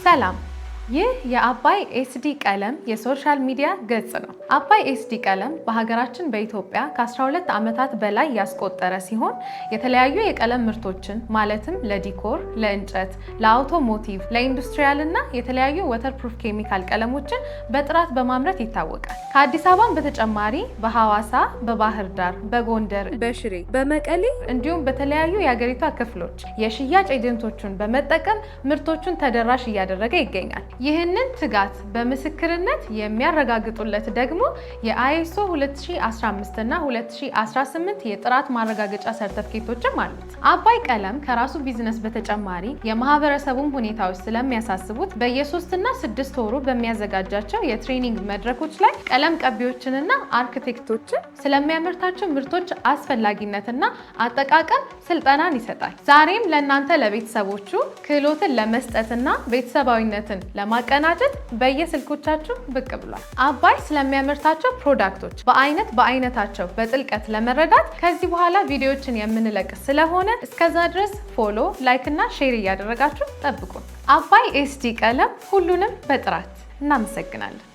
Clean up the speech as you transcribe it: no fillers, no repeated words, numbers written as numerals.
ሰላም፣ ይህ የአባይ ኤስዲ ቀለም የ social media ገጽ ነው። አባይ ኤስዲ ቀለም በሀገራችን በኢትዮጵያ ከ12 ዓመታት በላይ ያስቆጠረ ሲሆን የተለያዩ የቀለም ምርቶችን ማለትም ለ decor፣ ለእንጨት፣ ለ automotive፣ ለ industrial እና የተለያዩ waterproof ኬሚካል ቀለሞችን በጥራት በማምረት ይታወቃል። ከአዲስ አበባም በተጨማሪ በሐዋሳ፣ በባህር ዳር፣ በጎንደር፣ በሽሬ፣ በመቀሌ እንዲሁም በተለያዩ የሀገሪቷ ክፍሎች የሽያጭ agent ኦቹን በመጠቀም ምርቶቹን ተደራሽ እያደረገ ይገኛል። ይህንን ትጋት በምስክርነት የሚያረጋግጡለት ደግሞ የ ISO 2015 እና 2018 የጥራት ማረጋገጫ ሰርተፍኬቶችም አሉት። አባይ ቀለም ከራሱ ቢዝነስ በተጨማሪ የማህበረሰቡን ሁኔታዎች ስለሚያሳስቡት በየሶስትና 6 ወሩ በሚያዘጋጃቸው የ training መድረኮች ላይ ቀለም ቀቢዎችንና አርክቴክቶችን ስለሚያመርታቸው ምርቶች አስፈላጊነትና አጠቃቀም ስልጠናን ይሰጣል። ዛሬም ለእናንተ ለቤተሰቦቹ ክህሎትን ለመስጠትና ቤተሰባዊነትን ለማቀናጀት በየስልኮቻችሁ ብቅ ብሏል። አባይ ስለሚያመርታቸው product ኦች በአይነት በአይነታቸው በጥልቀት ለመረዳት ከዚህ በኋላ ቪዲዮዎችን የምንለቅ ስለሆነ እስከዛ ድረስ follow፣ like እና share እያደረጋችሁ ጠብቁን። አባይ ኤስዲ ቀለም፣ ሁሉንም በጥራት። እናመሰግናለን።